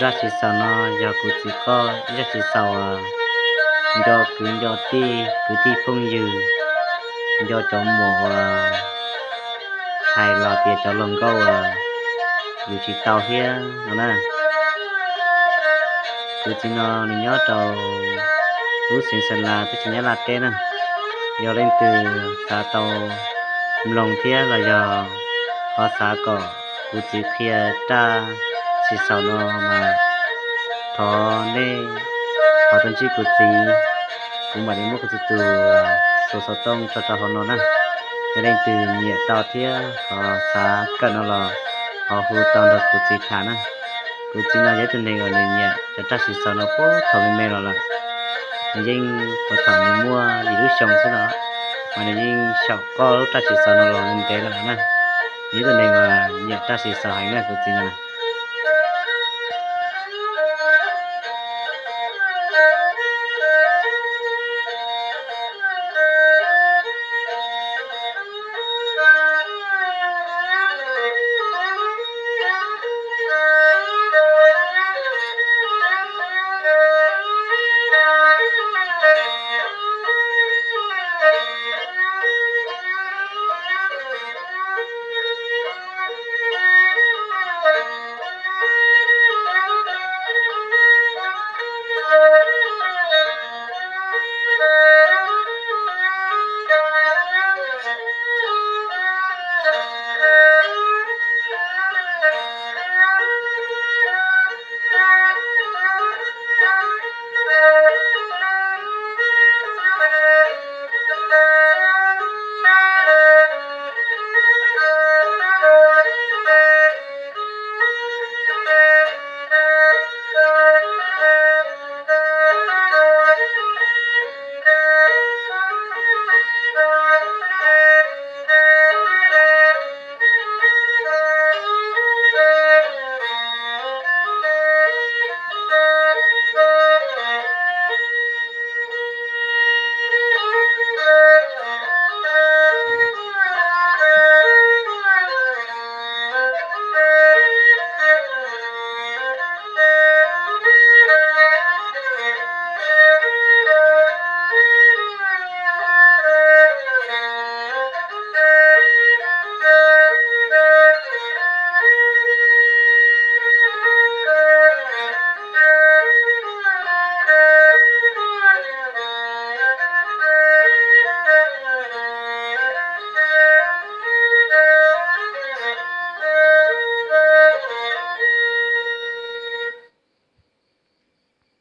Raj tsis xaus no yog kuv txiv koj ib raj tsis xaus uas nco kwv nco tij, kwv tij phooj ywg, nco cov muam uas hais los tias cov hluas nkauj uas yus tsis tau thiab no na. Kuv txiv no nws nyob rau lub xeev Xeem Las teb chaws Nyab Laj teb na. Yog leej twg xav tau mloog thiab los yog ho xav kom kuv txiv qhia raj tsis xaus no mas thov nej ho tuaj ntsib kuv txiv, kuv mam li muab kuv txiv tus xov xov tooj tso rau hauv no na. Yog leej twg nyiam tau thiab ho xav kawm no los ho hu tau nrog kuv txiv tham na. Kuv txiv no yog ib tug neeg uas nws nyiam cov raj tsis xaus no puag thaum me me los lawm. Nws yeej puag thaum nws muaj yim lub xyoo xwb no, mas nws yeej xyaum koj lub raj tsis xaus no los ntev lawm na. Nws yog ib tug neeg uas nyiam raj tsis xaus heev na kuv txiv no.